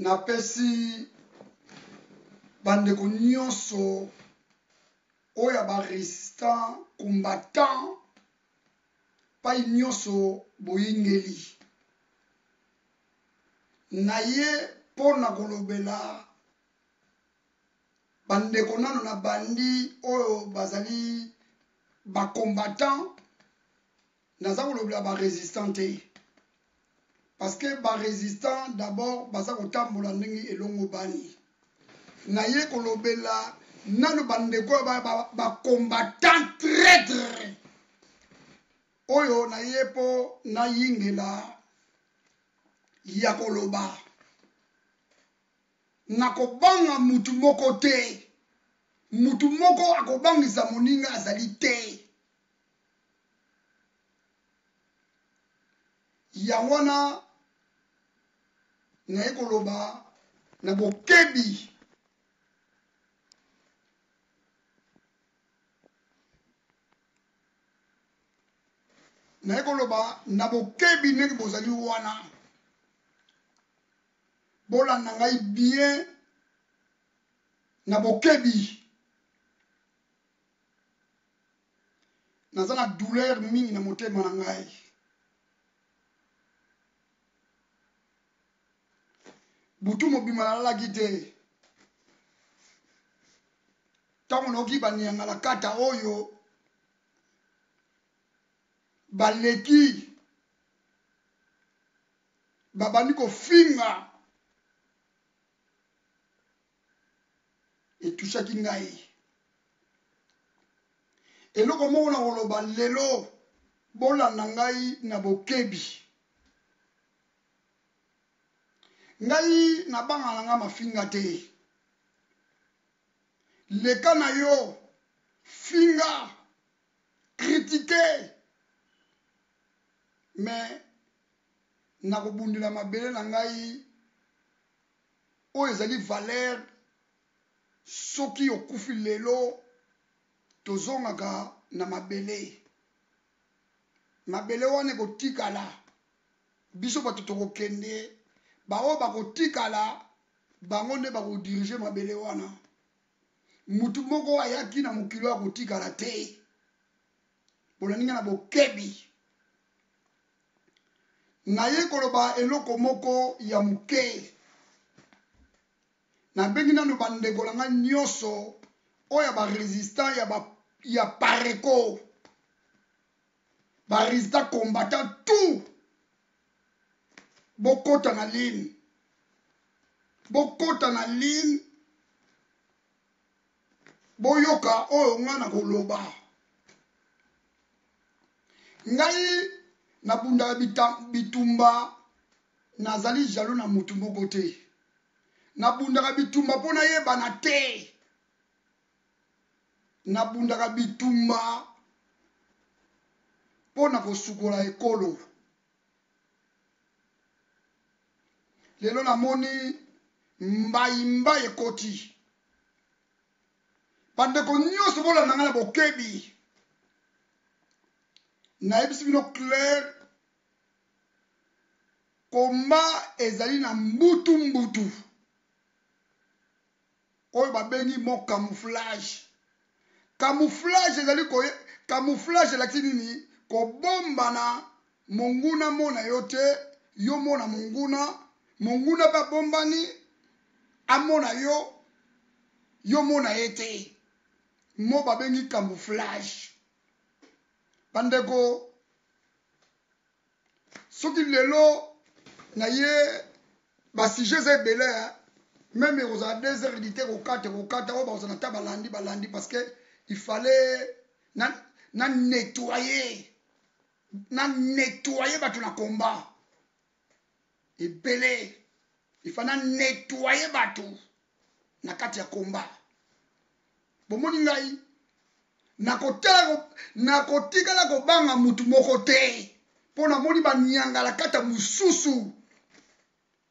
Napesi bandeko nyonso oyo ya ba resistant combattant pai nyonso boyingeli na ye mpo na kolobela bandeko nano na bandi oyo bazali ba combattant. Naza kolobela ba resistant te, parce que ba resistant d'abord baza kotambola ndenge elongo bani. Naye kolobela nano bandeko ya ba combattant traitre oyo naye mpo nayingela ya koloba. Nakobanga mutu moko te, mutu moko akobangisa moninga azali te. Yango wana naye koloba na bokebi. Naye koloba na bokebi ndenge bozali wana. Bolanda ngai bien na bokebi. Naza na douleur mingi na motema na ngai. Butu mobimba nalalaki te. Ntango nayoki baniangalakata oyo baleki babandi kofinga, etushaki ngai. Eloko moko na koloba lelo, bolanda ngai na bokebi. Ngai nabanga na ngai mafinga te. Leka na yo, finga, critique, mais nakobundela mabele na ngai oyo ezali valeur. Soki okufi lelo, tozongaka na mabele. Mabele wana ekotikala, biso bato tokokende, baoyo bakotikala bango nde bakodirige mabele wana. Mutu moko ayaki na mokili oyo akotikala te. Bolandi ngai na bokebi. Naye koloba eloko moko ya moke. Nabengi nano bandeko na ngai nyonso oyo ya ba resistant ya Pareco, ba resistant combattant tout, bokota na ligne, bokota na ligne, boyoka oyo ngai nakoloba. Ngai nabundaka bitumba, nazali jaloux na mutu moko te. Nabundaka bitumba mpo nayebana te. Nabundaka bitumba mpo na kosukola ekolo. Lelo namoni mbaimbai ekoti. Bandeko nyonso bolanda ngai na bokebi. Nayebisi bino clair, komba ezali na mbutu mbutu oyo babengi mo camouflage. Camouflage ezali koye, camouflage elakisi nini? Kobombana, monguna mona yo te, yo mona monguna, monguna pe abombani amona yo, yo mona ye te. Mo babengi camouflage. Bandeko, soki lelo na ye ba sujet eza ebele, même ekozala 2 heures du te, kokata kokata oyo bakozala ta balandi balandi, parce que il fallait na nettoyer, na nettoyer bato na combat ebele. Il fallait na nettoyer bato na kati ya combat. Bomoni ngai nakotikala kobanga mutu moko te, mpo namoni banyangala kata mosusu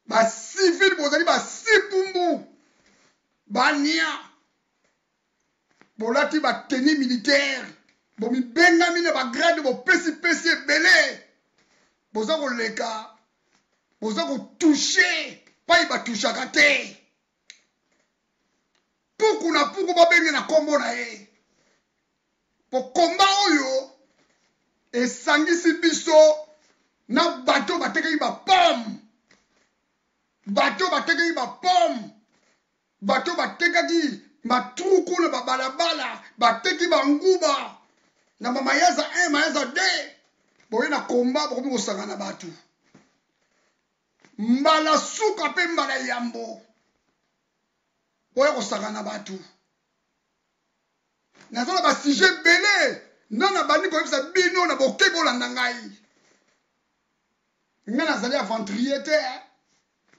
ba civil bozali ba sipumbu bania, bolati ba tenue militaire, bomibengami na ba grade, bopesi-pesi ebele, boza koleka, boza kotouche. Pai batushaka te. Puku na puku babenge na kombo na ye. Po komba oyo esangisi biso na bato batekaki ba pomme. Bato batekaki ba pomme. Bato batekaki matruku na babalabala, bateki banguba na bamayaza 1, mayaza 2. Boye na komba bokomi kosangana bato. Mbala suka mpe mbala yambo boya kosangana bato. Naza na ba sujet ebele nga nabandi koyebisa bino na boke bolanda ngai. Nga nazali aventurier te.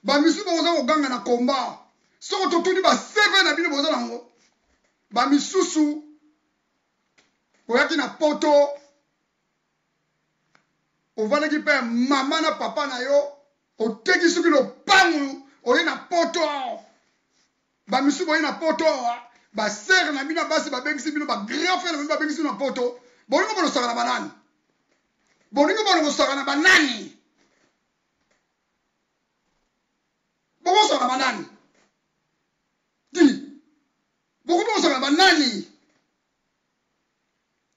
Bamisusu bokoza koganga na komba. Soko totuni ba CV na bino boza nango. Bamisusu boyaki na poto ovandaki mpe mama na papa na yo oteki soki lopangu oye na poto. Bamisusu boye na poto ba sœur na bino basi babengisi bino ba grand frère na bino babengisi bino na poto. Bolingo bolosaka na banani? Bolingo bolosaka na banani? Bokosaka na banani? Di bokomi kosaka na banani?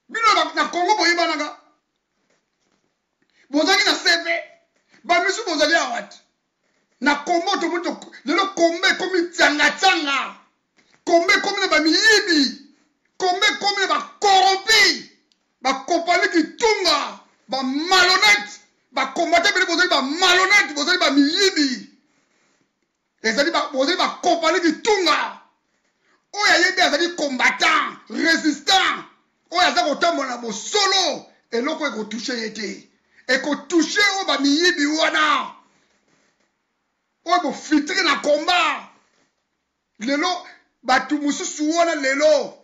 Bino na Congo boyebanaka, bozalaki na CV, bamisu bozali awa te. Na Congo tomoni lelo Congo ekomi tsanga-tsanga, Congo ekomi na bamiyibi, Congo ekomi na bakorompi, bakopani kitunga, ba malhonnête, bakombate ebele bozali ba malhonnête, bozali ba miyibi. Ezali ba bozali bakopani kitunga. Oyo ayebi azali combattant, résistant, oyo aza kotambola na bosolo, eloko ekotouche ye te. Ekotouche oyo bamiyibi wana, oyo bofiltre na combat. Lelo bato mosusu wana lelo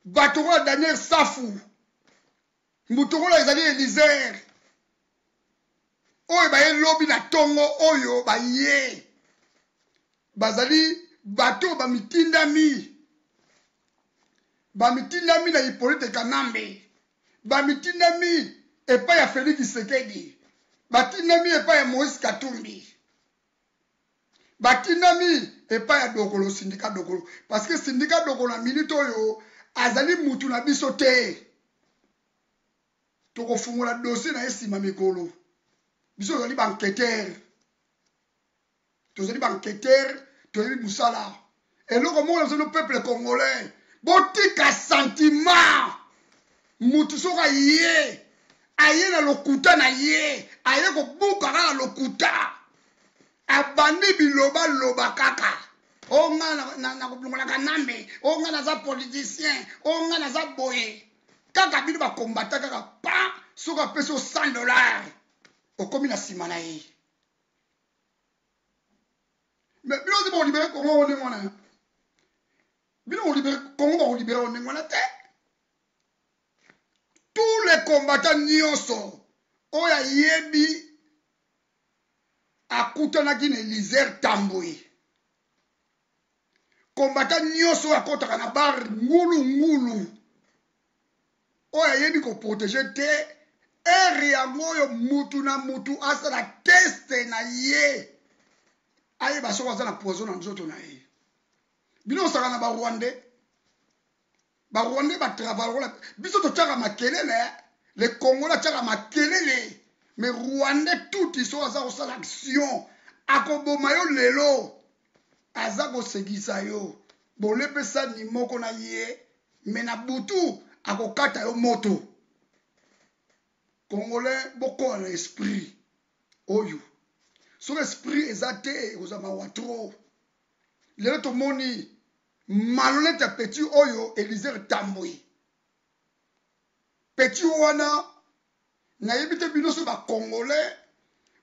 bato oyo Daniel Safu, moto oyo ezali Elizer, oyo baye lobi na tongo, oyo baye bazali bato bamitindami, bamitindami na Hippolyte Kanambe, bamitindami epai ya Félix Tshisekedi, batindami epai ya Moïse Katumbi, batindami epai ya Dokolo, Sindika Dokolo, parce que Sindika Dokolo na minute oyo azali mutu na biso te. Tokofungola dossier na ye nsima mikolo. Biso tozali ba enquêteur, tozali ba enquêteur, toyebi mosala. Eloko moko na biso no peuple congolais, botika sentiment. Mutu soki aye, aye na lokuta na ye, aye kobuka kaka lokuta, abandi biloba loba kaka. O nga na Kanambe, o nga naza politicien, o nga naza boye. Kaka bino ba combattant kaka pa soki apesi yo $100 okomi na nsima na ye. Mais bino ozi bakolibere Congo ndenge wana, bino kolibere Congo bakolibere yo ndenge wana te. Tous les combattants nyonso oyo ayebi akutanaki na Elizer Tambwe, combattant nyonso oyo akotaka na bar ngulu ngulu, oyo ayebi koprotege te, ere yango oyo mutu na mutu asala teste na ye, ayeba soki aza na poison na nzoto na ye. Bino osaka na ba Rwandais, ba Rwandais ba travailler biso totiaka makelele, les Congolais atiaka makelele, mais Rwandais tout iso aza kosala action, akoboma yo lelo, aza kosekisa yo, bolepesa ni moko na ye, mais na butu akokata yo moto. Congolais bokola na esprit oyo, soki esprit eza te ekozala mawa trop. Lelo tomoni malhonnête ya petit oyo Elizer Tambwe, petit wana nayebi te bino so ba Congolais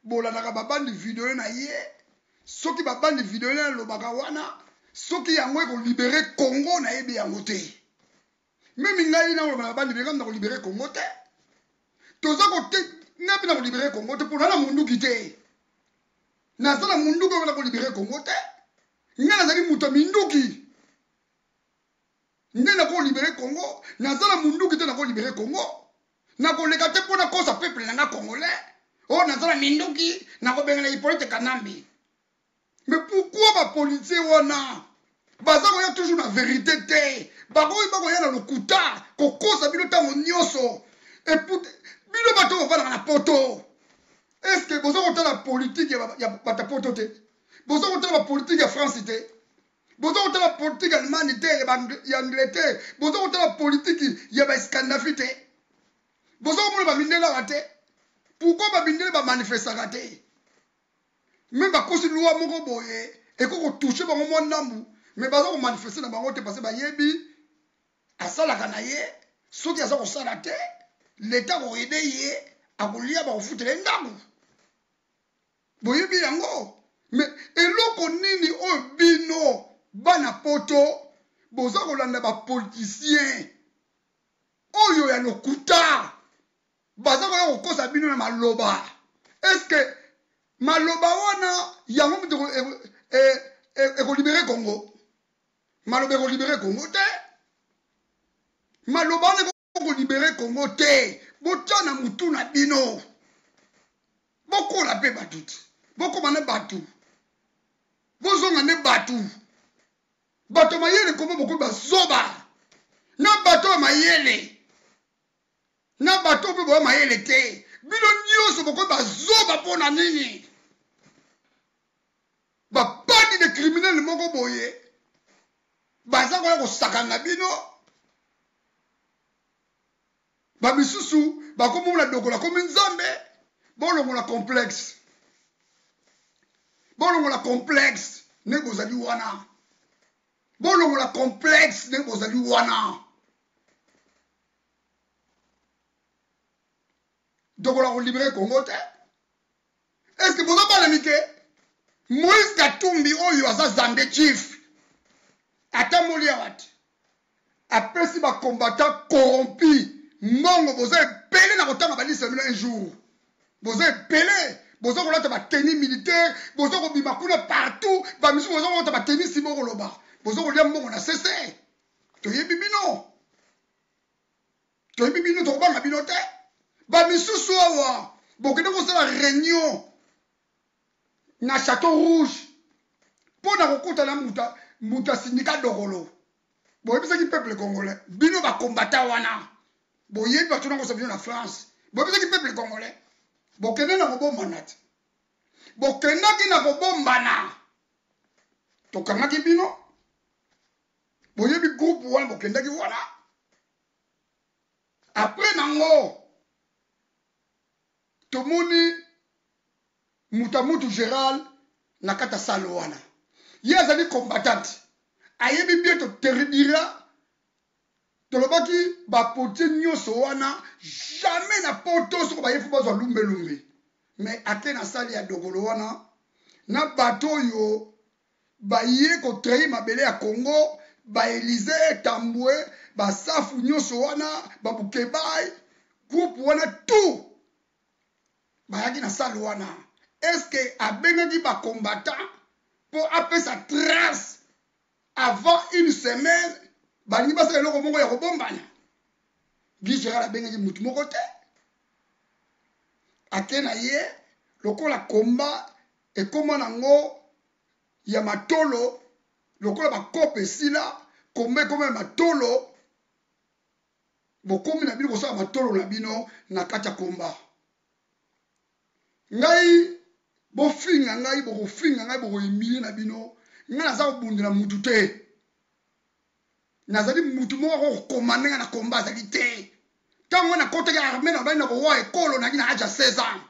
bolandaka babandi video na ye, soki babandi video na alobaka wana, soki yango ekolibere Congo nayebi yango te. Meme ngai na koloba na babandi video na kolibere Congo te, toza kote ngai mpe na kolibere Congo te mpona na munduki te, naza na munduki oyo na kolibere Congo te. Ngai nazali moto ya minduki nde nakolibere Congo, naza na munduki te nakolibere Congo, nakoleka te mpo nakosa peuple na nga congolais oyo naza na minduki nakobengana Hippolyte Kanambe. Mais pourquoi ba policiers wana baza koya toujours na verite te? Bakoki bakoya na lokuta kokosa bino ntango nyonso. Epuis bino bato bofandaka na poto, est ce que boza kotala politique ya bato ya poto te? Boza kotala bapolitique ya France te? Boza kotala politique ya Allemagne te, ya Angleterre? Boza kotala politique ya baescandinavie te? Boza komona bamindele awa te? Pourquoi bamindele bamanifestaka te? Meme bakosi loi moko boye ekoki kotouche bango mwa ndambu, mais baza komanifeste na bango te, parce bayebi asalaka na ye. Soki aza kosala te, leta akoyede ye, akolia, bakofutela ye ndambu. Boyebi yango. Mais eloko nini oyo bino bana poto boza kolanda bapoliticien oyo ya lokuta baza koya kokosa bino na maloba? Est-ce maloba wana yango moto ekolibere Congo? Maloba ekolibere Congo te. Maloba wana ekolibere Congo te. Botya na mutu na bino, bokola mpe bato te, bokoma na bato, bozonga nde bato, bato mayele. Kombo bokomi bazoba na bato ya mayele na bato mpe boya mayele te. Bino nyonso bokomi bazoba. Mpo na nini? Babandi de criminel moko boye baza koya kosakana bino. Bamisusu bakomomona dokola komi nzambe. Bolongola complexe, bolongola complexe ndenge bozali wana, bolongola complexe ndenge bozali wana. Dokola kolibere Congo te. Est ce que boza bana mike? Moïse Katumbi oyo aza Zambe chief, atamboli awa te, apesi bacombattant corrompu mbongo. Boza ebele na kotanga baliste bino un jour. Boza ebele, boza kolata bateni militaire, boza kobima kuna partout. Bamisusu boza kolata bateni nsima, koloba boza kolia mbongo na sese. Toyebi bino, toyebi bino, tokobanga bino te. Bamisusu awa bokende kosala réunion na Château Rouge mpo na kokutana moto asindika Dokolo. Boyebisaki peuple congolais, bino bakombata wana, boyebi bato nangosa bino na France. Boyebisaki peuple congolais, bokende na kobombana te, bokendaki na kobombana, tokangaki bino. Boyebi groupe wana bokendaki wana. Après nango tomoni moto ya mutu Gérald na kati ya sale wana. Ye azali combattante, ayebi bien. Toteridira, tolobaki bapotie nyonso wana, jamais na poto soko baye fo bazwa lumbelumbe. Mais ake na sale ya Dokolo wana na bato oyo baye kotrahir mabele ya Congo, baelize Tambwe, basafu nyonso wana, babukebai, groupe wana tout bayaki na sale wana. Est-ce abengaki bacombattant mpo apesa trace avant une semaine? Balingi basala eloko moko ya kobombana. Guy Gérald abengaki mutu moko te, ake na ye lokola komba ekóma nango ya matolo, lokola bakope esila, komba ekóma ya matolo. Bokomi na bino kosala matolo na bino na kati ya komba. Ngai bofinga ngai, bokofinga ngai, bokohumilie na bino. Ngai naza kobundela mutu te. Nazali mutu moko akokoma ndenge na komba azali te. Ntango nakotaki armée na bani na kowa ekolo naki na age ya 16 ans,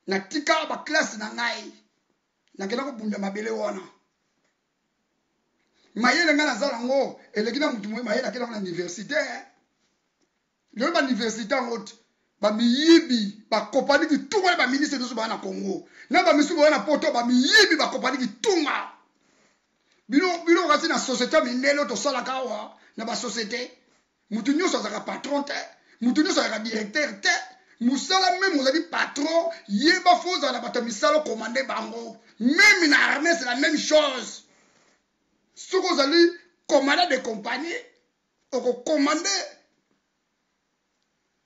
natika baklasse na ngai, nakenda kobunda mabele wana. Mayele ngai naza nango eleki na mutu mayele akenda na université. Lelo bauniversité yango te, bamiyibi bakopani kitunga na baministre nyonso baya na Congo na bamisusu baya na poto. Bamiyibi bakopani kitunga. Bino, bino kasi na société ya mindele oyo tosalaka awa, na basociété mutu nyonso azalaka patron te, mutu nyonso azalaka directeur te. Mosala même ozali patron, yeba fo ozala na bato ya misala, okomande bango. Même na armée c'est la même chose. Soki ozali commandant de compagnie, okokomande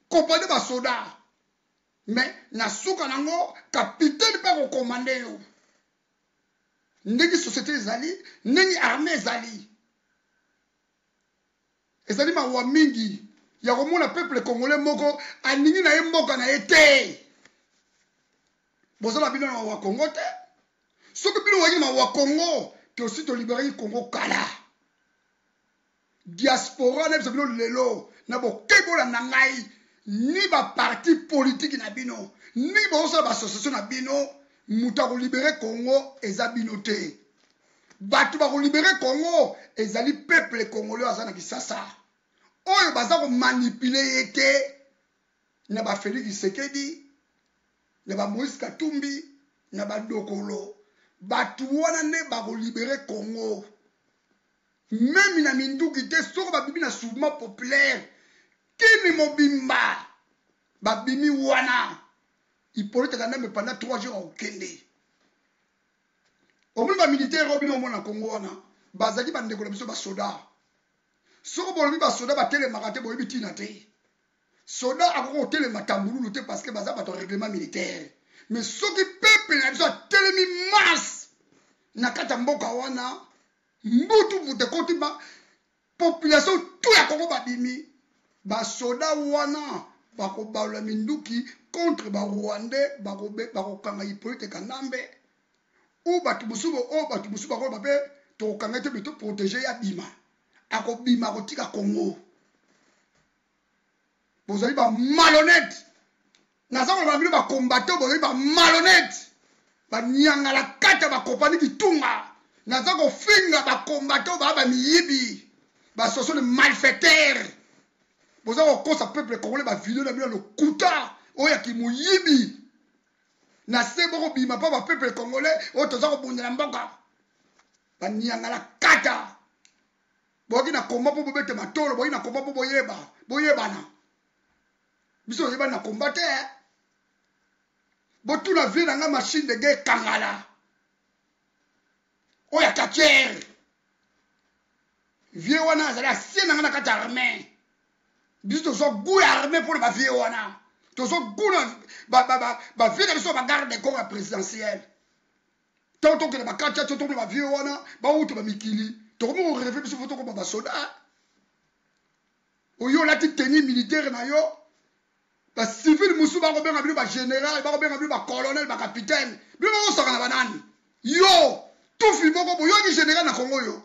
compagnie basoda, mais na suka nango capitaine mpe akokomande yo. Ndenge société ezali, ndenge armée ezali. Ezali mawa mingi ya komona peuple congolais moko alingi na ye mboka na ye te. Bozala bino na mawa Congo te. Soki bino boyaki na mawa Congo, tosi toliberaki Congo kala. Diaspora na biso bino lelo na bokei bolanda ngai ni ba parti politique na bino ni bozosala ba association na bino, moto akolibere Congo eza bino te. Bato bakolibere Congo ezali peuple congolais aza na Kisasa oyo baza komanipule ye te na ba Felix Tshisekedi na ba Moïse Katumbi na ba Dokolo. Bato wana nde bakolibere Congo meme na minduki te. Soko babimi na soulèvement populaire kini mobimba babimi wana, Hippolyte Kanambe pendant 3 jours akokende. Omoni bamilitaire oyo bino omona na Congo wana bazalaki bandeko na biso basoda. Soko bolobi basoda batelemaka te, boyebi ntina te. Soda akoki kotelema tambululu te parce que baza bato ya règlement militaire. Mais soki peuple na biso atelemi masse na kati ya mboka wana, mbutu mbutu ekoti, ba population tout ya Congo babimi, basoda wana bakobalola minduki contre barwandais, bakokanga Hippolyte Kanambe ou bato mosusu oyo bato mosusu bakoloba mpe tokokanga ete me toprotege ye abima. Akobima, akotika Congo. Bozali ba malhonnête. Naza koloba bino bacombattant, bozali ba malhonnête, banyangala kata bakopani kitunga. Naza kofinga bacombattant baa bamiyibi, basoso de malfaiteur. Boza kokosa peuple congolais, bavideo na bino ya lokuta oyo ya kimoyibi na se bokobima mpo bapeuple congolais oyo toza kobundela mboka banyangala kata. Boyaki na komba mpo bobete matolo, boyaki na komba mpo boyeba boyebana. Biso toyebani na komba te. Botuna vie na nga machine de guerre kangala oyo ya katiere vie wana azali asie na nga na kati ya armée. Biso tozwa gout ya armée mpona bavie wana, tozwa gout na bavie na biso bagarde de corps ya présidentielle. Ntango tokende bakati ya tokende bavie wana bauta bamikili, tokomi koreve biso fo tokoma basoda. Oyo olati tenue militaire na yo, bacivile mosusu bakobenga bino bagénéral, bakobenga bino bacolonel, bacapitaine. Bino bakosaka na banani? Yo tufi moko boyoki général na Kongo. Yo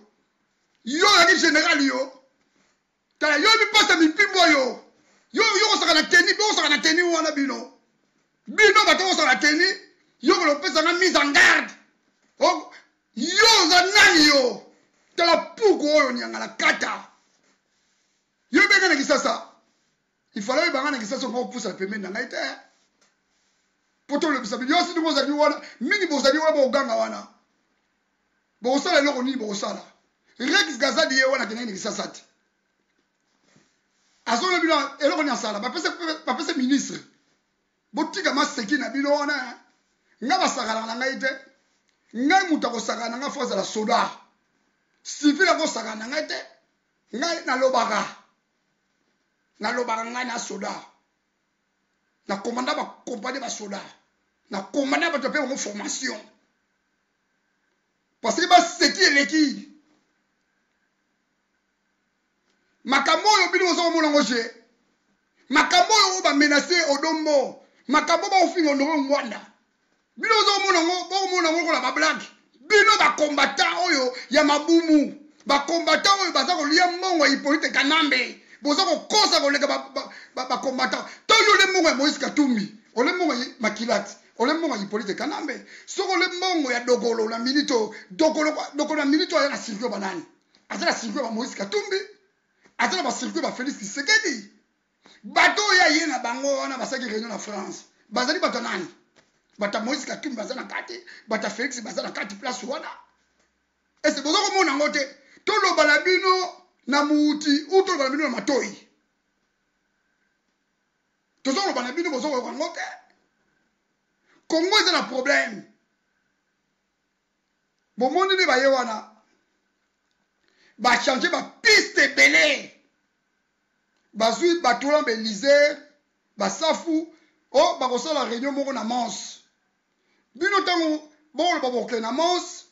yo oyaki général, yo tala yo mipasa mipimbo oyo. Yo yo kosaka na teni, bokosaka na teni wana. Bino bino bato kosaka na teni, yo kolopesanga mise en garde. Yo oza nani? Yo tala puku oyo nyangala kata. Yo benga na Kisasa, ifale oyebanga na Kisasa onga kopusana pembeni na ngai te mpo tolobisa bino. Yo sindi bozali wana mingi, bozali wana bokoganga wana, bokosala eloko nini? Bokosala Rex Gazadi ye wana akendaki na Kisasa te, azonga bino eloko nini asala? Bapesa ministre. Botika maseki na bino wana. Ngai basakalaka na ngai te. Ngai moto akosakana na ngai fo azala soda. Civile akosakana na ngai te. Ngai nalobaka, nalobaka. Ngai na soda, na komanda bakompani basoda, na komanda bato mpe bango formation parce que baseki eleki. Makambo oyo bino boza komona ngo je, makambo oyo bamenace Odombo, makambo bakofinga Honore Ngwanda, bino boza komona ngo, bokomona ngo lokola bablague. Bino bacombattant oyo ya mabumu, bacombattant oyo baza kolia mbongo ya Hippolyte Kanambe, boza kokosa koleka bacombattant. To yo ole mbongo ya Moïse Katumbi, ole mbongo ya Makilati, ole mbongo ya Hippolyte Kanambe, soki ole mbongo ya Dokolo na minito Dokolo, Dokolo na minito aza na circuit banani? Aza na circuit ba Moïse Katumbi, aza na bacircuit ba Félix Tshisekedi. Bato oyo aye na bango wana basalaki réunion na France bazali bato nani? Bato ya Moïse Katumbi baza na kati, bato ya Félix baza na kati place wana. Ese boza komona yango te? Toloba na bino na muuti u, toloba na bino na matoi, toza koloba na bino, boza koyoka yango te. Congo eza na problème. Bomoni nde baye wana bachange bapiste ebele, bazwi bato wana baelizer basafu o bakosala réunion moko na Mons. Bino ntango bokoloba bokokende na Mons.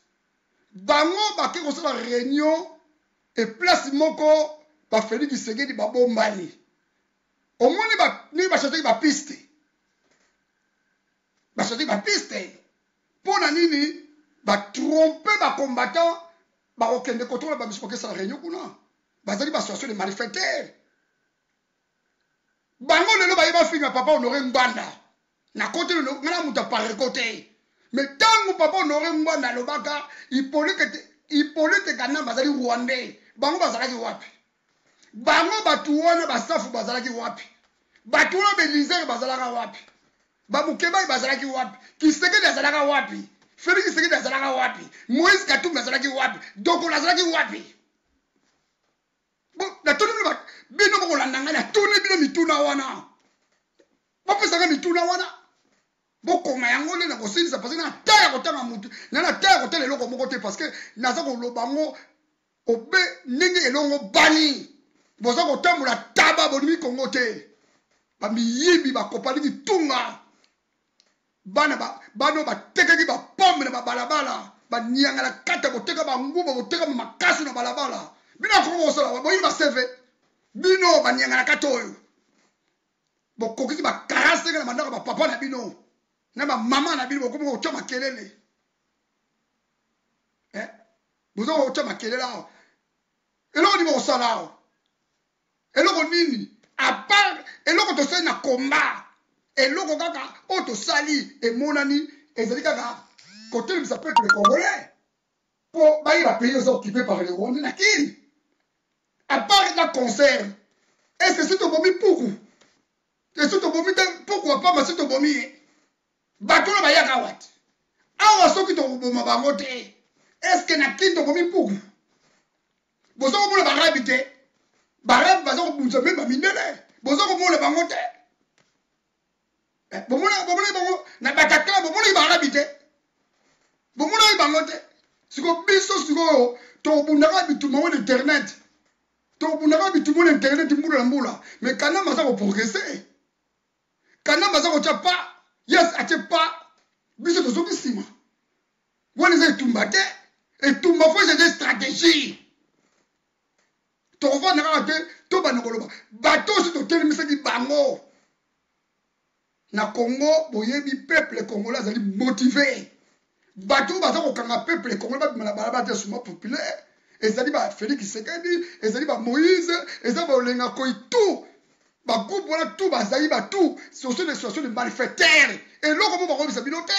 Bango bake kosala reunion e place moko ba Felix Tshisekedi babombani. Omoni ba ndenge ba changeaki ba piste. Ba changeaki ba piste. Mpo na nini ba tromper ba combattants bakokende kotola ba misu bakesala reunion kuna. Bazali ba association de malfaiteurs. Bango lelo baye bafinga papa Honore Ngbanda. Na koti lelo nga na moto ya pareko te. Mais tango papa Honore Ngbanda alobaka Hippolyte Hippolyte Kanambe azali Rwandais, bango bazalaki wapi? Bango bato wana basafu bazalaki wapi? Bato wana Belizer bazalaka wapi? Bamukebayi bazalaki wapi? Kisekedi azalaka wapi? Felix Tshisekedi azalaka wapi? Moïse Katumbi azalaki wapi? Dokolo azalaki wapi? Natuni bino, bino bokolanda ngai, natuni bino mituna wana, bopesaka mituna wana, bokoma yango nde nakosilisa, parce que na ta ya kotanga mutu na na ta ya kotala eloko moko te, parce que naza koloba ngo obe ndenge elongo bani boza kotambola taba, bolingi Kongo te, bamiyibi bakopani kitunga, bana ba bana batekaki ba pomme na babalabala, baniangala kata, boteka banguba, boteka makasu na balabala. Bino akoki kosala boyini ba CV, bino baniangala kata oyo bokokisi ba 45 na bandako ba papa na bino na ba mama na bino, bokomi kotya makelele eh? Boza kotya makelele awa, eloko nini bokosala awa? Eloko nini apart eloko tosali na combat? Eloko kaka oyo tosali emonani ezali kaka kotelemisa peuple congolais mpo bayeba pays eza occupé par le Rwanda na Kini. Apart na concert, ese si tobomi puku, esi tobomi te puku apamba, si tobomi ye, bato oyo bayaka wati awa, soki tokoboma bango te, eske na Kini tobomi puku? Boza komona barabi te, barabi baza kobundisa mpe bamindele, boza komona bango te. Bomonaki bango na Bataclan, bomonaki barabi te, bomonaki bango te. Sikoyo biso sikoyo tokobundaka bitumba ngo na internet, tokobundaka bitumba na internet mbula na mbula. Mais Kanambe aza koprogresse, Kanambe aza kotya pa, yes, atie pa, biso tozoki nsima. Wana eza etumba te, etumba fo ezali stratégie. Tokovanda kaka te, tobanda koloba bato oyo totelemisaki bango na Congo. Boyebi peuple congolais azali motivé. Bato oyo baza kokanga peuple congolais babima na balabala te, suma populaire ezali ba Félix Tshisekedi, ezali ba Moïse, eza baolenga koi, tout bagroupe wana, tout bazali batu socio de situation de malfaiteur. Eloko mo bakoyebisa bino te,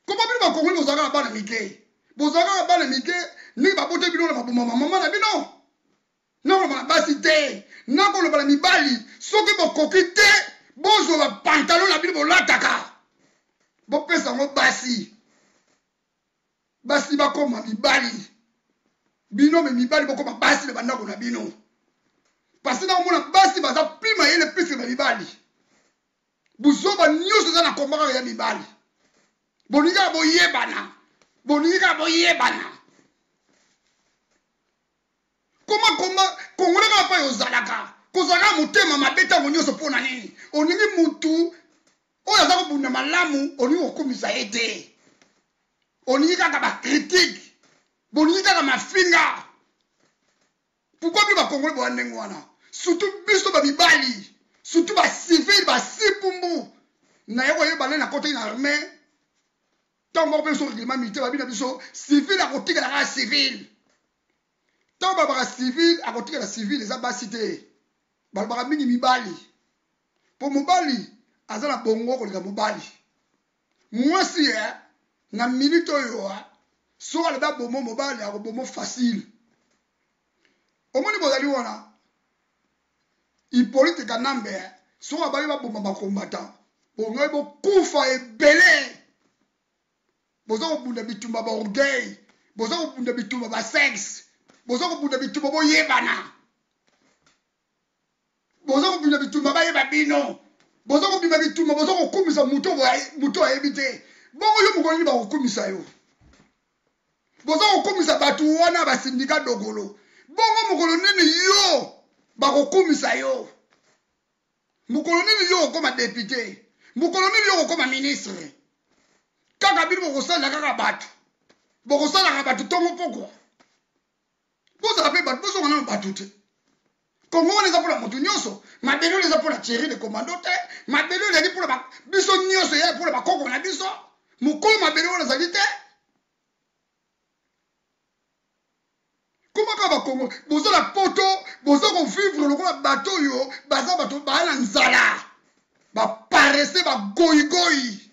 koma bino bakongoli bozalaka na bana mike, bozalaka na bana mike ndenge babote bino na mabuma mama na bino. Nakoloba na basi te, nakoloba na mibali, soki bokoki te, bozwa bapantalon na bino bolataka, bopesa yango basi, basi bakoma mibali, bino me mibali bokoma basi na bandako na bino. Parce nakomona basi baza plus mayele plus que bamibali. Buzoba nyonso eza na komba kaka ya mibali. Bolingi kaka boyebana, bolingi kaka boyebana. Koma komba kongole kaka pai ozalaka kozalaka motema mabe ntango nyonso. Mpo na nini olingi mutu oyo aza kobunda malamu, olingi kokumisa ye te? Olingi kaka bakritike, bolingi kaka mafinga. Pourquoi bino bakongole boya ndenge wana? Surtout biso bamibali, surtout bacivile, basipumbu naye koyeba nde nakotaki na armée. Ntango moko mpe biso règlement militaire babi na biso, civile akotikala kaka civile. Ntango balobaka civile akotikala civile, eza basi te balobaka, mingi mibali, mpo mobali aza na bongo koleka mobali. Mwasi ye na minute oyo soki alobi abomo mobali, akobomo facile. Omoni bozali wana Hippolyte Kanambe, soki abaki baboma bakombata, bongai bokufa ebele. Boza kobunda bitumba ba orgueil, boza kobunda bitumba ba sexe, boza kobunda bitumba boyebana, boza kobunda bitumba bayeba bino, boza kobima bitumba, boza kokumisa moto ayebi te. Bongo yo mokolo nini bakokumisa yo? Boza kokumisa bato wana basindika Dokolo, bongo mokolo nini yo bakokumisa yo? Mokolo nini yo okokoma député? Mokolo nini yo okokoma ministre? Kaka bino bokosalela kaka bato. Bokosalaka bato ntongo pokwa. Bozala mpe bato, bozonga nano bato te. Kongo wana eza mpona moto nyonso. Mabele oyo eza mpona Thierry le commando te. Mabele oyo ezali mpona biso nyonso, eya mpona bakoko na biso. Mokolo mabele wana ezali te. Koma kaka bakongo boza na poto, boza kovivre lokola bato oyo baza bato baa na nzala, baparese, bagoyigoyi,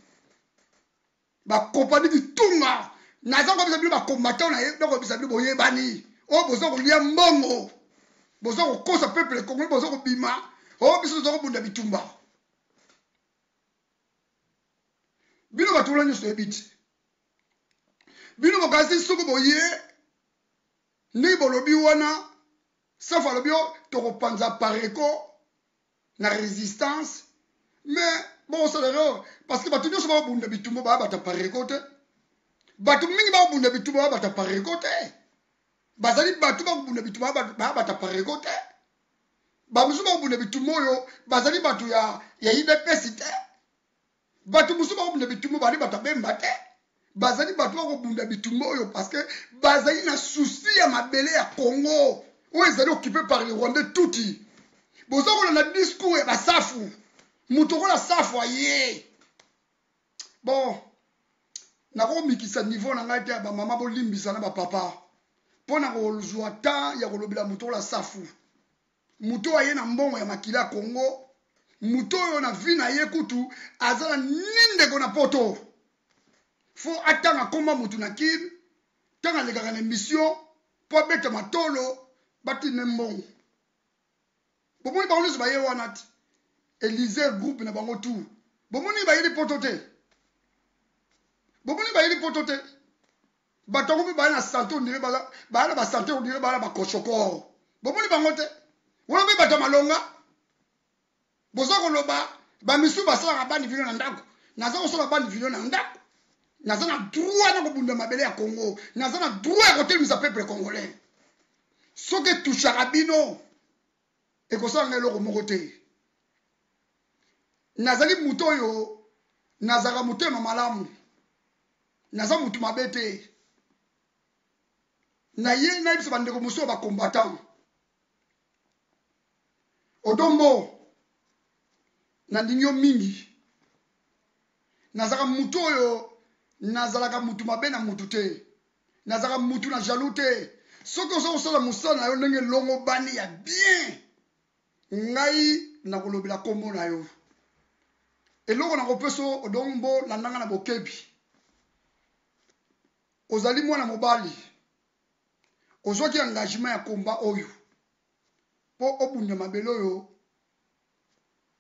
bakopani bitunga. Naza koyebisa bino bakombatant na ye, nakoyebisa bino boyebani oyo boza kolia mbongo, boza kokosa peuple congolais, boza kobima oyo biso toza kobunda bitumba. Bino bato wana nyonso toyebi te. Bino bokanisi soki boye ndenge bolobi wana, safu alobi o tokopanza pareko na résistance, mais bokosala erreur parce que bato nyonso bakobunda bitumba baya bato ya pareko te. Bato mingi bakobunda bitumba baya bato ya pareko te. Bazali bato bakobunda bitumba baya bato ya pareko te. Bamosusu bakobunda bitumba oyo bazali bato ya IDPS te. Bato mosusu bakobunda bitumba bazali bato ya Bemba te. Bazali bato bakobunda bitumba oyo parce que bazali na souci ya mabele ya Congo oyo ezali occupé par les Rwandais tuti. Boza kolanda discours ya basafu, moto okola safu aye. Bon, nakomikisa niveau na ngai te ya bamama, bolimbisa na bapapa mpo na kozwa temps ya kolobela moto okola safu. Moto oyo aye na mbongo ya makila ya Congo, moto oyo na vie na ye kutu aza na ni ndeko na poto, fo atanga komba motu na kin ntango alekaka na émission mpo abeta matolo batine mbongo. Bomoni bango nyonso baye wana te, Elysée groupe na bango tout. Bomoni bayeli poto te, bomoni bayeli poto te. Bato yango mpe baya na sante ondire baya na basante ondire baya na bakoshokoro. Bomoni bango te wana mpe bato ya malonga. Boza koloba bamisu basalaka bandi video na ndako. Naza kosala bandi video na ndako, naza na droit na kobunda mabele ya Congo, naza na droit ya kotelemisa peuple congolais. Soki etushaka bino ekosala ngai eloko moko te. Nazali moto oyo nazalaka motema malamu, naza motu mabe te. Na ye nayebisa bandeko mosusu ya bacombattant Odombo, nalingi yo mingi. Nazalaka motu oyo nazalaka motu mabe na motu te, nazalaka motu na jaloux te. Soki oza kosala mosala na yo ndenge elongobani ya bien, ngai nakolobela kombo na yo. Eloko nakopesa Odombo, landanga na bokebi. Ozali mwana mobali, ozwaki engagement ya komba oyo mpo obunda mabele oyo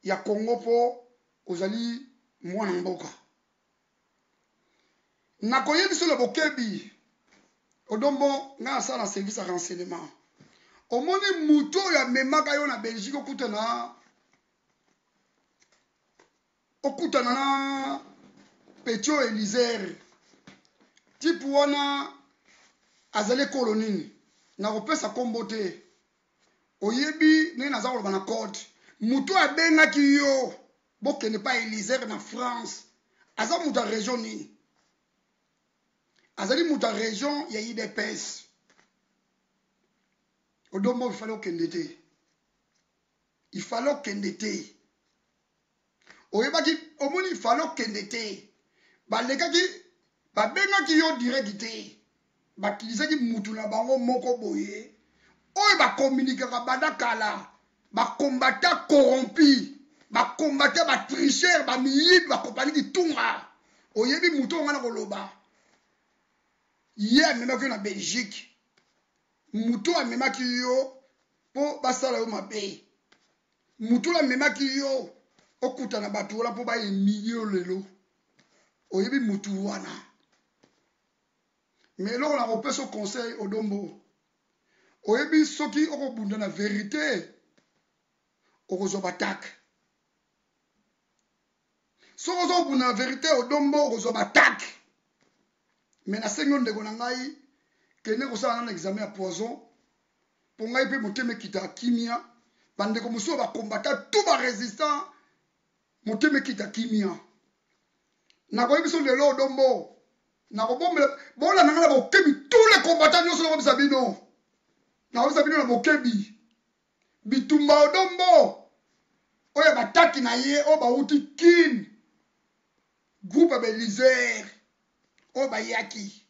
ya Congo, mpo ozali mwana mboka. Nakoyebi na bokebi Odombo, ngai nasala na service ya renseignement. Omoni motu oyo amemaka yo na Belgique, okutana na Petio Elizer, type wana azali ekolo nini? Nakopesa kombo te. Oyebi ndenge naza koloba na code. Motu oyo abengaki yo bokende pa Elizer na France aza moto ya région nini? Azali moto ya région ya IDPS. Odombo, ifale okende te, ifale okende te. Oyebaki, omoni, ifale okende te. Balekaki, babengaki yo direct te, bakilisaki mutu na bango moko boye oyo bakomunikaka banda kala. Bakombata corrompu, bakombata batricheur, bamiyibi, bakopani kitunga. Oyebi mutu oyo nga na koloba, ye amemaki yo na Belgique. Mutu oyo amemaki yo mpo basala yo mabe, mutu oyo amemaki yo okutana bato wana mpo baemilie yo lelo, oyebi mutu wana. Mais eloko na kopesa conseil, Odombo, oyebi soki okobunda na vérité okozwa batake. Soki ozokobunda na vérité, Odombo, okozwa batake. Mais nasengi yo, ndeko na ngai, kende kosala nano examen ya poison mpo ngai mpe motema ekita kimia. Bandeko mosusu bakombata tout barésistant, motema ekita kimia. Nakoyebi biso lelo, Odombo. Nakobombela bolanda nga na bokebi tous les combattants nyonso nakobisa bino. Nakobisa bino na bokebi. Bitumba odombo oyo bataki na ye oyo bawuti Kin groupe ya Belizer oyo bayaki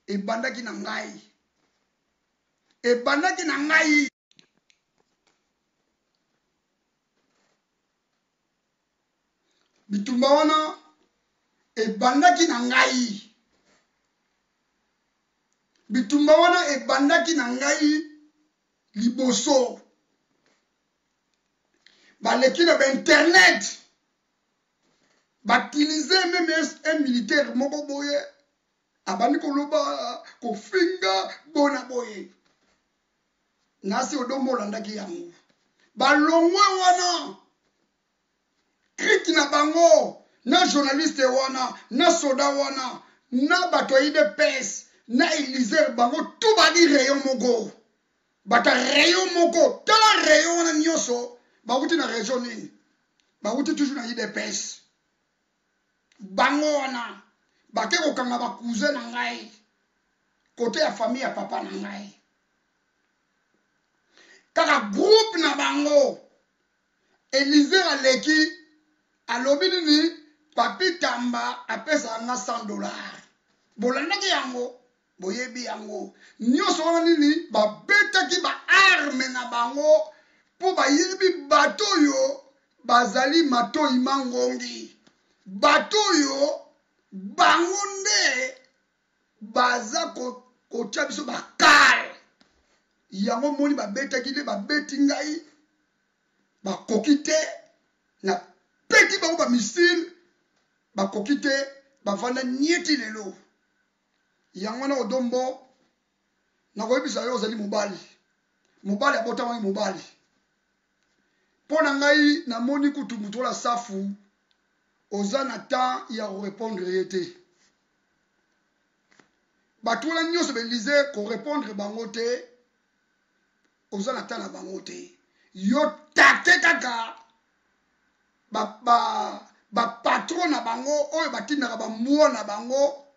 ebandaki na ngai ebandaki na ngai Bitumba wana ebandaki na ngai. Bitumba wana ebandaki na ngai liboso. Baleki na ba internet. Batilize meme un militaire moko boye abandi koloba kofinga bona boye. Nasi odombo olandaki yango. Balongwe wana Crique na bango na journaliste wana na soda wana na bato ya udps na Elizer bango tout badi rayon moko bato ya rayon moko tala rayon wana nyonso bawuti na region nini bawuti toujours na udps bango wana bake kokanga ba cousin na ngai kote ya famille ya papa na ngai kaka groupe na bango Elizer aleki alobi nini Papy Tamba apesaka nga 100 dollars bolandaki yango boyebi yango nyonso wana nini babetaki ba arme na bango mpo bayebi bato oyo bazali matoi mangongi bato oyo bango nde baza kotya biso bakale yango moni babetaki nde babeti ngai bakoki te na peti bango ba missile bakoki te bavanda nieti lelo yango wana odombo nakoyebisa yo ozali mobali mobali abotamaki mobali mpo na ngai namoni kutu moto ola safu oza na temps ya korepondre ye te bato wana nyonso belize korepondre bango te oza na temps na bango te yo tate kaka ba, ba, ba patron na bango oyo batindaka bambwa na bango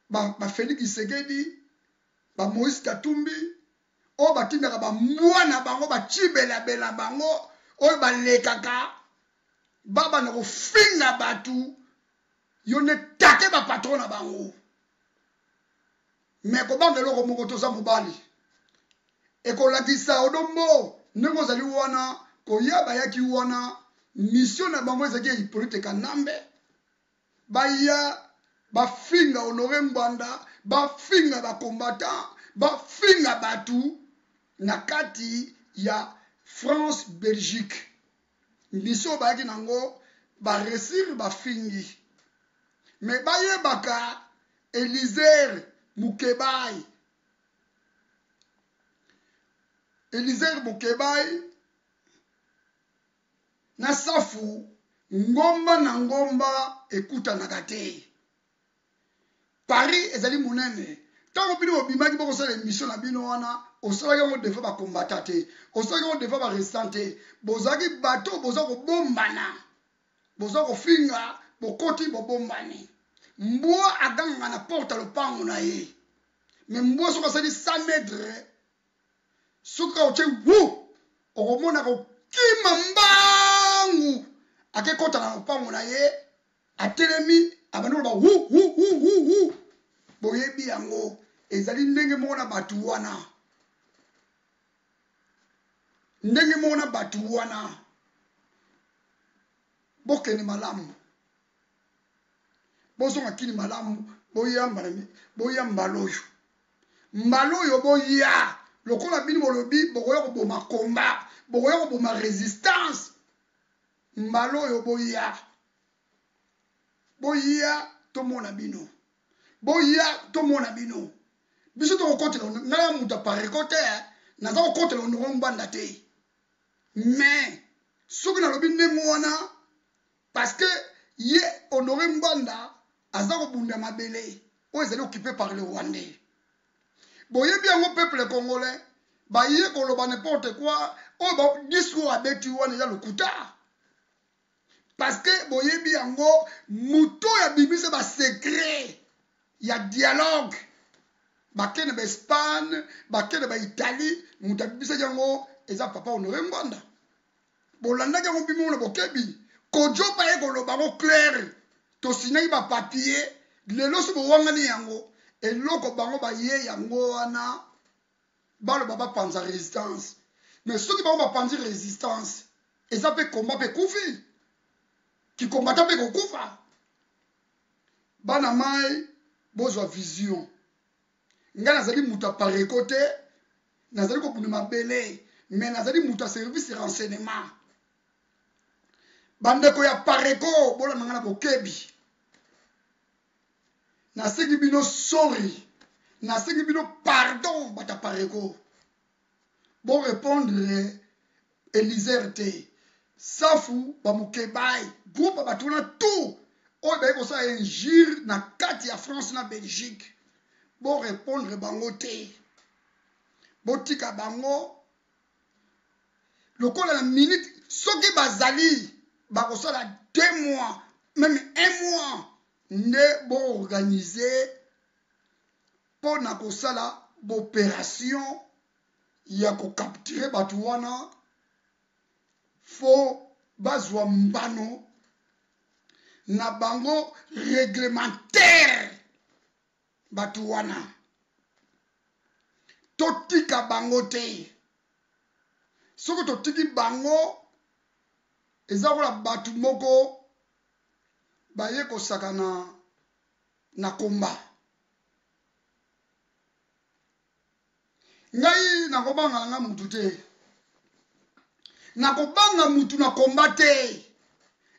ba, ba Felix Tshisekedi ba Moïse Katumbi oyo batindaka bambwa na bango bacibelabela bango oyo balekaka babanda kofinga bato yo nde take ba patron na bango me kobanga eloko moko toza mobali ekolakisa odombo ndenge ozali wana koya bayaki wana mission na bango ezalaki ya Hippolyte Kanambe baya bafinga Honore Ngbanda bafinga ba combattant bafinga batu na kati ya France Belgique mission bayaki nango ba resir bafingi me bayebaka Elizer Mukebayi Elizer Mukebayi na Safu ngomba na ngomba ekutanaka te. Paris ezali monene. Ntango bino bobimaki bokosala emission na bino wana, osalaki yango devant ba combattants te, osalaki yango devant ba resistants te. Bozalaki bato boza kobombana. Boza kofinga, bokoti bobombani. Mbwa agangaka na porte ya lopango na ye. Mais mbwa soki asali 100 mètres, soki kaka otie wu, okomona kokima mbangu ake kota na lopango na ye, atelemi, abandi koloba wu wu wu wu wu. Boyebi yango, ezali ndenge moko na bato wana. Ndenge moko na bato wana. Bokende malamu. Bozonga kini malamu, boya mbala boya mbala oyo. Mbala oyo boya lokola bino bolobi bokoya koboma combat, bokoya koboma resistance. Mbala oyo boya. Boya tomona bino. Boya tomona bino. Biso tokokotela ngai ya moto apareko te, naza kokotela Honore Ngbanda te. Mais soki nalobi ndenge wana parce que ye Honore Ngbanda aza kobunda mabele oyo ezali occupé par le Rwandais. Boyebi yango peuple congolais baye koloba n'importe quoi oyo ba discours abeti wana eza lokuta. Parce que boyebi yango moto oyo abimisa ba secret. ya dialogue bake na baespagne, bake na baitalie. Moto abibisaki yango eza papa Honore Ngbanda. Bolandaki yango bino na bokebi. Kojopa ye koloba yango claire, tosignaki bapapier. Lelo so bowangani yango, eloko bango baye yango wana, baloba bapanza résistance. Mais soki bango bapanzi résistance, eza mpe komba mpe ekufi, kikombata mpe kokufa. Bana mai, bozwa vision. Ngai nazali moto ya pareko te, nazali kobunda mabele, mais nazali moto ya service renseignement. Bandeko ya pareko, bolanda ngai na bokebi. Nasengi bino sorry, nasengi bino pardon. Bato ya pareko, borépondre Elizer te, Safu, Bamukebai, groupe ya bato wana tout oyo baye kosala injure na kati ya France na Belgique, borépondre bango te, botika bango lokola na minute. Soki bazali bakosala 2 mois, même un mois, nde boorganize mpo na kosala baopération ya kocapturer bato wana. Fo bazwa mbano na bango réglementaire. Bato wana totika bango te. Soki totiki bango, eza kola bato moko baye kosakana na komba. Ngai nakobanga na ngai mutu te, nakobanga mutu na komba te.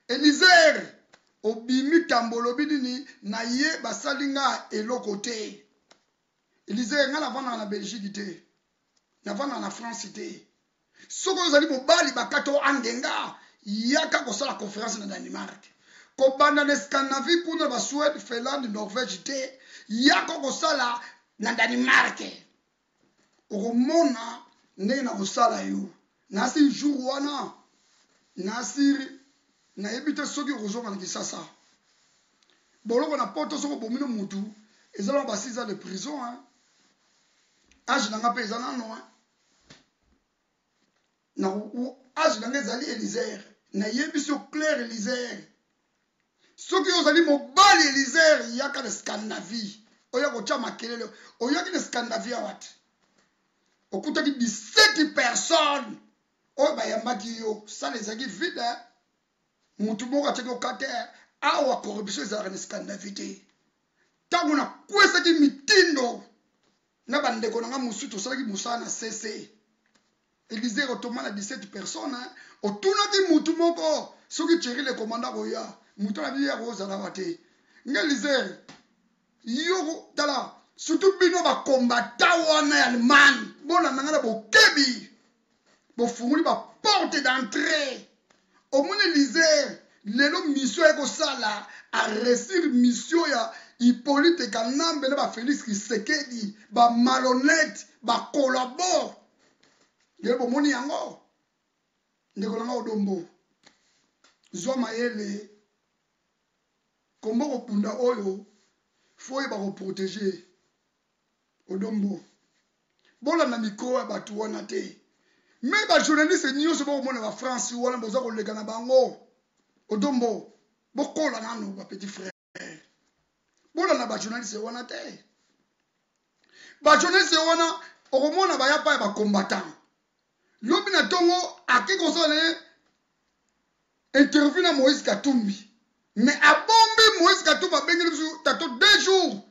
Elizer, obimi tambo, olobi nini na ye? Basali nga eloko te. Elizer, ngai navandaka na Belgique te, navandaka na France te. Soki ozali mobali, bakata o angenga, yaka kosala conférence na Danemark, kobanda na Scandinavie kuna, Basuède, Finlande, Norvège te. Yaka kosala na Danemark, okomona ndenge na kosala yo. Nasi jour wana nasiri, nayebi te soki okozonga na Kisasa. Boloko na Poto, soki obomi no mutu, eza na ba 6 ans de prison, hein. Age na nga mpe eza nano, hein. Na age na nga ezali. Elizer, nayebi so clair. Elizer, soki ozali mobali, Elizer, yaka na Scandinavie, oya kotya makelele. Oyaki na Scandinavie awa te, okutaki 17 personnes oyo bayambaki yo, salle ezalaki vide, mutu moko atiaki oka te. Awa corruption ezalaka na Scandinavie te. Ntango nakwesaki mitindo na bandeko na nga mosusu, tosalaki mosala na cc. Elizer, otoma na 17 personnes, otunaki mutu moko soki Thierry le commandant koya, mutu na biye akozala wa te. Nga Elizer, yo tala, surtout bino bakombata wana ya Allemagne, bolanda nga na bokebi. Bofungoli baporte d'entrée. Omoni Elizer, lelo mission ekosala aréussir mission ya Hippolyte Kanambe na bafélix Tshisekedi, bamalhonnête, bacollabo. Lelo bomoni yango. Ndeko na nga Odombo, zwa mayele. Kombo kobunda oyo, fo oyeba koprotéger. Odombo, bolanda mikro ya bato wana te. Me bajournaliste nyonso bokomona bafrance wana, boza koleka na bango. Odombo, bokola nano, bapetit frère. Bolanda bajournaliste wana te. Bajournaliste wana okomona baya pa ya bacombattant, lobi na ntongo ake kosala ye interview na Moïse Katumbi, mais abombi Moïse Katumbi, abengeli biso tato 2 jours,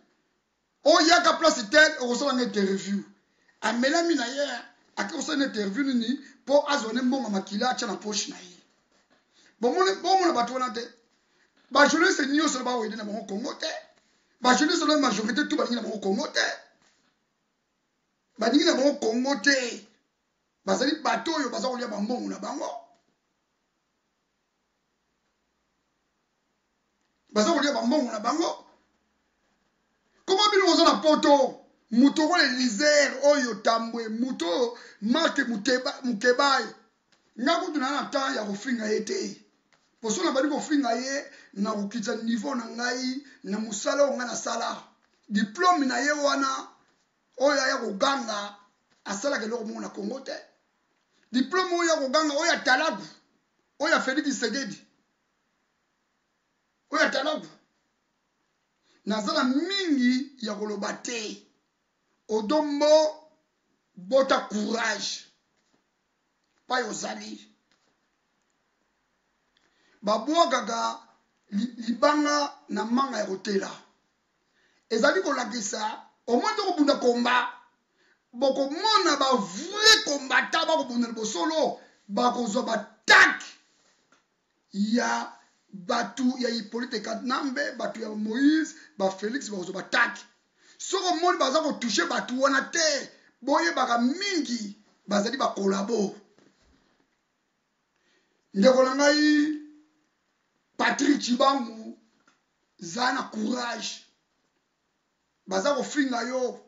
oyaka place tel, okosala nga interview. Amelami na ye, ake kosala interview nini mpo azwa ne mbongo makila atya na poche na ye. Bomona bato wana te. Bajournaliste nyonso na baoyede na bango Congo te. Bajournaliste na majorité tout balingi na bango Congo te, balingi na bango Congo te. Bazali bato oyo baza kolia bambongo na bango, baza kolia bambongo na bango. Koma bino boza na Poto, moto okola Elizer oyo Tambwe, moto oyo Mark Mukebai, nga kutu na na temps ya kofinga ye te. Poso na bandi kofinga ye, na kokitisa niveau na ngai na mosala oyo ngai nasala. Diplome na ye wana oyo aya koganga asalaka eloko moko na Congo te. Diplome oyo ya koganga oyo ya talaku oyo ya Felix Tshisekedi oyo ya talaku naza na mingi ya koloba te. Odombo bota courage pai ozali babwakaka libanga na manga ya kotela ezali kolakisa omoni tokobunda komba bokomona ba vrai combattant bakobunda libosolo bakozwa batake ya bato ya Hippolyte Kanambe bato ya Moïse ba Félix bakozwa batake soki omoni baza kotouche bato wana te boyebaka mingi bazali bakolabo ndeko na ngai Patrick Tshibangu zala na courage baza kofinga yo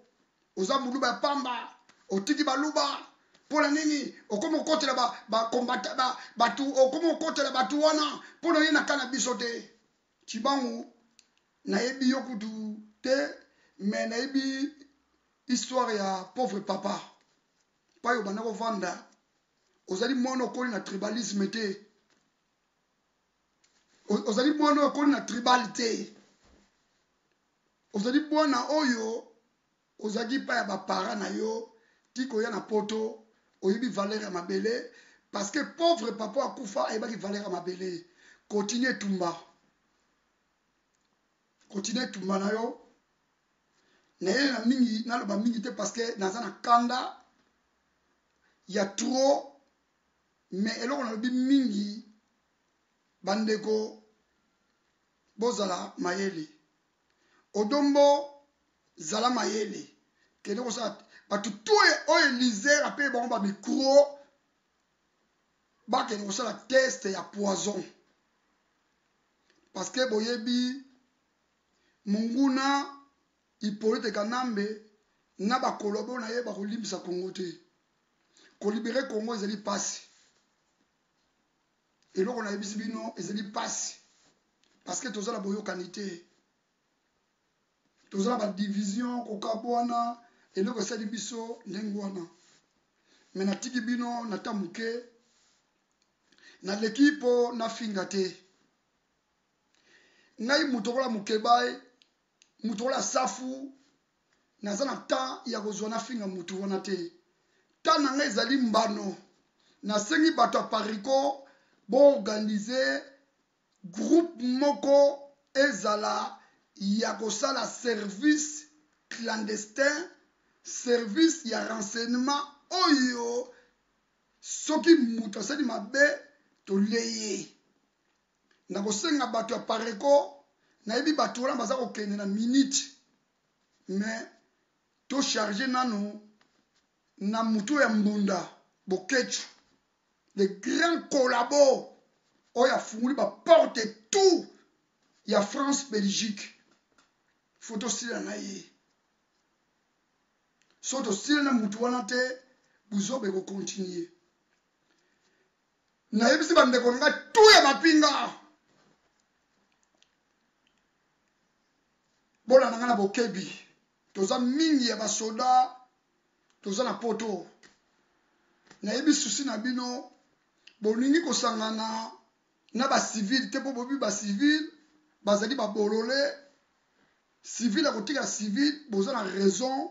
oza muluba ya pamba otiki baluba mpo na nini okomi kokotela bato okomi kokotela bato wana mpo na ye na ka na biso te Tshibangu nayebi yo kutu te me nayebi histoire ya pauvre papa pai obanda kovanda ozali mwana okoli na tribalisme te ozali mwana oyo okoli na tribal te ozali mwana oyo ozalaki pa ya bapara na yo ti koya na poto oyebi valeur ya mabele parce que pauvre papa akufa ayebaki valeur ya mabele continue etumba continue etumba na yo naye na mingi naloba mingi te parce que naza na kanda ya trop mais eloko nalobi mingi bandeko bozala mayele odombo zala mayele kende kosala bato tu oyo elizer ape bango bamicro bakende kosala test ya poison parce que boyebi monguna Hippolyte Kanambe na bakolobo na ye bakolimbisa Congo te kolibere Congo ezali pasi eloko nayebisi bino ezali pasi parce que toza na boyokani te toza na badivision kokabwana eloko esali biso ndenge wana me natiki bino na ta moke naleki mpo nafinga te ngai moto okola mokebai moto okola safu naza na temps ya kozwa nafinga motu wana te temps na ngai ezali mbano nasengi bato ya pariko boorganize groupe moko ezala ya kosala service clandestin service ya renseignement oyo soki moto asali mabe toleye nakosenga bato ya pareko nayebi bato wana baza kokende na minute mais tocharge nanu na motu ya mbunda Boketshu le grand collabo oyo afungoli baporte tout ya France Belgique fo tosila na ye so tosila na motu wana te buzoba ekokontinue nayebisi bandeko na ngai tu ya mapinga bolanda ngai na bokebi toza mingi ya basoda toza na poto nayebi susi na bino bolingi kosangana na bacivile te mpo boyebi bacivile bazali babolole civile akotika civile boza na raison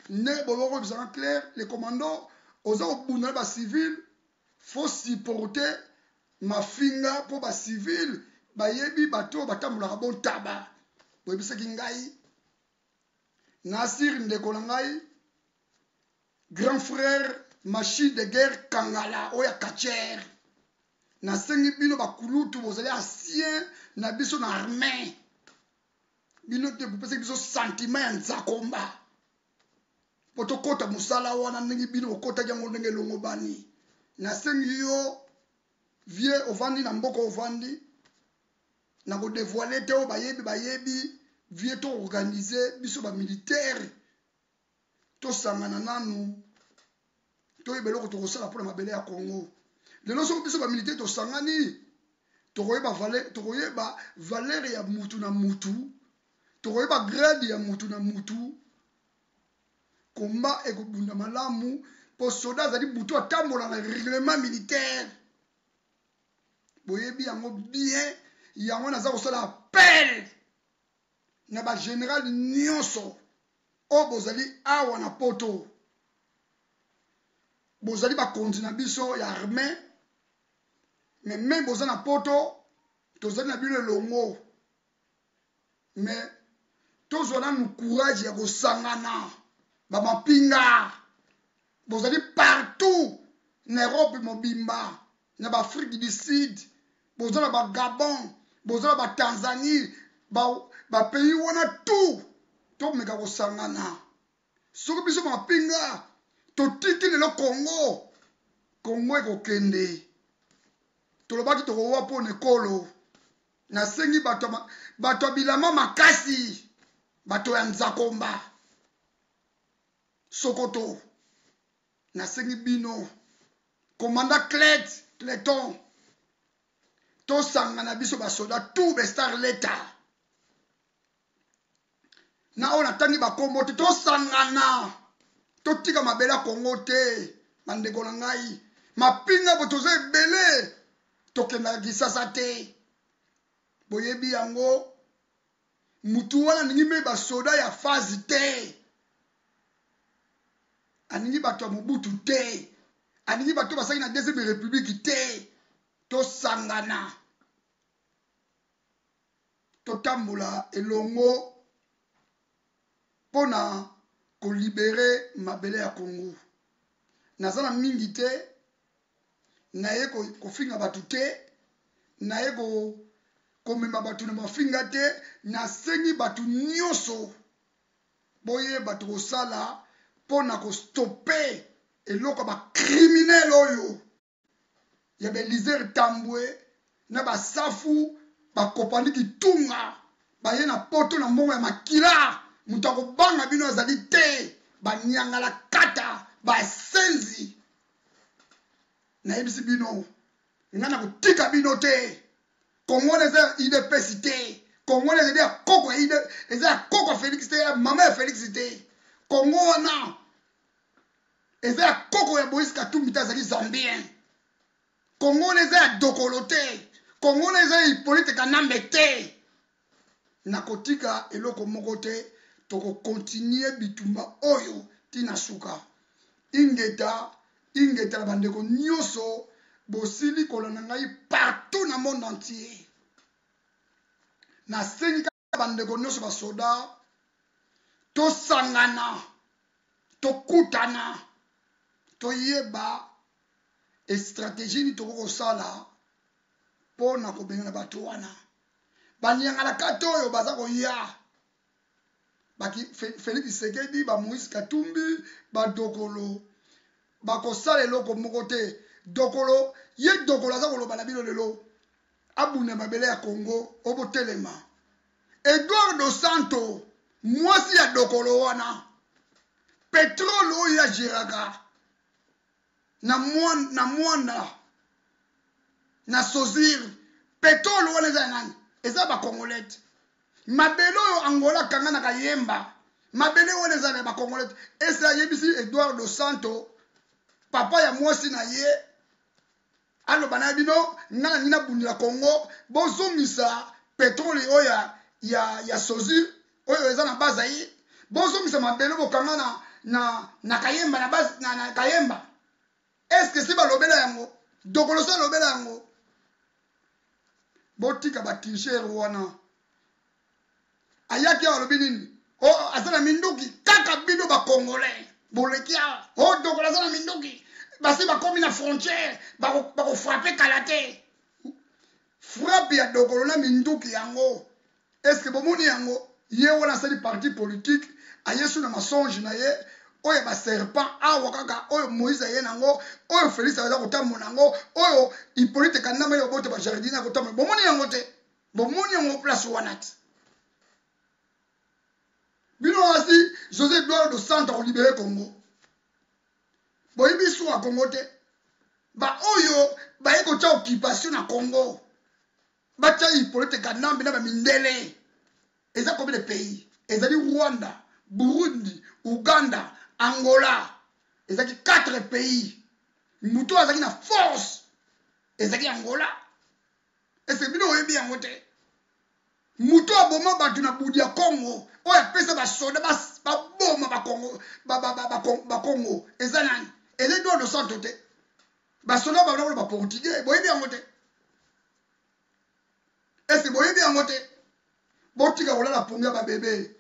nde boyoki koyebisanga claire le commando oza kobunda na bacivile faut supporter mafinga mpo bacivile bayebi bato oyo batambolaka bontaba boyebisaki ngai nasir ndeko na ngai grand frère machine de guerre kangala oyo ya catcher nasengi bino bakulutu bozali ancien na biso na armée bino te bopesaki biso sentiment ya nzakomba mpo tokɔta mosala wana ndenge bino bokɔtaki yango ndenge elongobani nasengi yo vie ovandi na mboka ovandi na kodevoile te oyo bayebi bayebi vie to organise biso bamilitaire tosangana nanu toyeba eloko tokosala mpona mabele ya Congo lelo soki biso bamilitaire tosangani tokoyeba valeur, tokoyeba valeur ya mutu na mutu. Tokoyeba grade ya mutu na mutu. Combat ekobunda malamu po soda azali butu atambola na règlement militaire. Boyebi yango bien, yango naza kosala appel na ba general nyonso oyo bozali awa na poto. Bozali bakonzi na biso ya armée, mais meme boza na poto tozali na bino elongo. Mais tozwa nanu courage ya kosangana ba mapinga. Bozali partout na Europe mobimba, na ba Afrique du Sud, boza na ba Gabon, boza na ba Tanzanie, ba pays wana tout tomeka kosangana. Soki biso mapinga totiki lelo Congo, Congo ekokende. Tolobaki tokowa mpo na ekolo. Nasengi bato ya bilamba makasi, bato ya Nzakomba, Sokoto, nasengi bino, commandant Clet, Cleton, tosangana biso basoda tout be star leta na oyo natangi bakombo te, tosangana, totika mabele ya Congo te. Bandeko na ngai, mapinga bo toza ebele, tokendaka Kisasa te, boyebi yango. Mutu wana alingi mpe basoda ya phase te, alingi bato ya Mobutu te, alingi bato basali na deuxième république te. Tosangana, totambola elongo mpona kolibere mabele ya Congo. Naza na mingi te, naye kofinga bato te, naye komema bato na mafinga te. Nasengi bato nyonso boyeba tokosala mpona kostope eloko ya bacriminel oyo ya Belizer Tambwe na basafu bakopani kitunga baye na poto na mbongo ya makila. Moto akobanga bino azali te, banyangala kata basenzi. Nayebisi bino, nga na kotika bino te. Congo wana eza UDPS te, Congo wana ezali ya koko ya UDPS, eza ya koko ya Felix te, ya mama ya Felix te. Congo wana eza ya koko ya Moïse Katumbi te, azali Zambien. Congo wana eza ya Dokolo te, Congo wana eza ya Hippolyte Kanambe te. Nakotika eloko moko te, tokokontinue bitumba oyo tina suka. Ingeta, ingeta na bandeko nyonso bosili kolanda ngai partout na monde entier. Nasengi kaka bandeko nyonso basoda tosangana, tokutana, toyeba stratégie nini tokoki kosala mpo na kobengana bato wana. Banyangalakata oyo baza koya, baki Félix Tshisekedi, ba Moïse Katumbi, ba Dokolo, bakosala eloko moko te. Dokolo, ye Dokolo aza koloba na bino lelo, abunda mabele ya Congo, obotelema. Eduardo Santo, mwasi ya Dokolo wana, petrole oyo agiraka na mwana na Sozir, petrole wana eza ya nani? Eza ba Congolais. Mabele oyo Angola kanga na Kayemba, mabele wana eza ya ba Congolais. Ese ayebisi Eduardo Santo, papa ya mwasi na ye, aloba na bino, nga na nina bundela Congo, bozongisa petrole oyo ya Sozir oyo eza na Bazaïre, bozongisa mabele bokanga na Kayemba, na base, na Kayemba. Est-ce que si balobela yango, Dokolo so alobela yango? Botika ba tricheur wana. Ayaki awa alobi nini? Oh, aza na minduki kaka bino ba Congolais. Boleki awa. Oh, Dokolo aza na minduki. Basi bakomi na frontière, bako frapper kala te. Frappe ya Dokolo na minduki yango. Est-ce que bomoni yango? Ye wana asali parti politique, ayesu na mensonge na ye, oyo ba serpent awa kaka, oyo Moïse aye nango, oyo Félix aza kotambola nango, oyo Hippolyte Kanambe ye obota ba jardin akotambola. Bomoni yango te? Bomoni yango place wana te? Bino asi José Eduardo Santos akolibere Congo. Boyebi histoire ya Congo te. Ba oyo baye kotia occupation na Congo. Batia Hippolyte Kanambe na ba mindele. Eza combien de pays? Ezali Rwanda, Burundi, Ouganda, Angola. Ezalaki 4 pays. Moto oyo azalaki na force ezalaki Angola. Est-ce que bino oyebi yango te? Moto aboma bato na budi ya Congo, oyo apesa basoda baboma bakongo bakongo, eza nani? Eza Eduardo Santo te. Basoda babona koloba portugais, boyebi yango te? Est-ce que boyebi yango te? Botika kolala pongi ya babebe,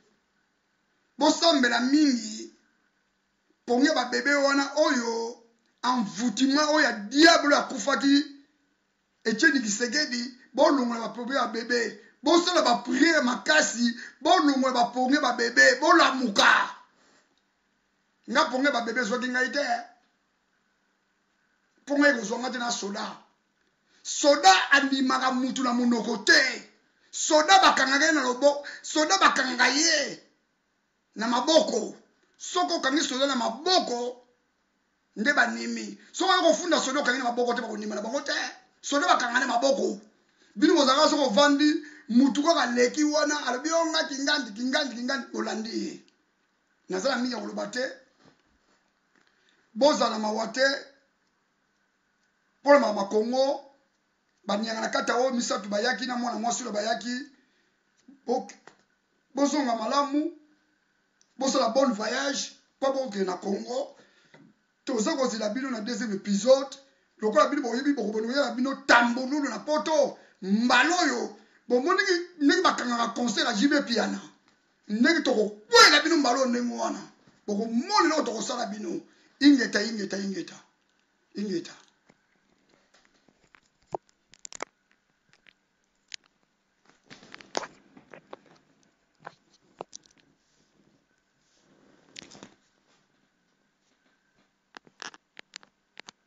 bosambela mingi. Pongi ya babebe wana oyo envoûtement oyo ya diable akufaki Etienne Tshisekedi, bolongola ba pongi ya bebe, bosala ba prière makasi, bolongola ba pongi ya ba bebe, bolamuka. Nga pongi ya ba bebe ezwaki ngai te, mpo ngai kozwa ngai te na soda. Soda andimaka mutu na monoko te. Soda bakangaka ye na loboko, soda bakangaka ye na maboko. Soki okangi soda na maboko nde banimi. Soki oye kofunda soda okangi na maboko te, bakondima na bango te. Soda bakanga na maboko. Bino bozalaka soki ovandi mutu kaka aleki wana alobi o nga kingandi kingandi kingandi, bolandi ye. Naza na mingi ya koloba te, bozala mawa te mpo na makambo ya Congo. Banianga na kati ya oyo misato bayaki na mwana mwasi oyo bayaki, bozonga malamu, bosala bonne voyage mpo bokokende na Congo. Toza kozela bino na deuxième épisode. Lokola bino boyebi bokobona koyela bino tambululu na poto mbala oyo bomoni ndenge bakangaka concert ya JB Piana, ndenge tokokwela bino mbala oyo ndenge wana bokomona eloko tokosala bino. Ingeta, ingeta, ingeta, ingeta.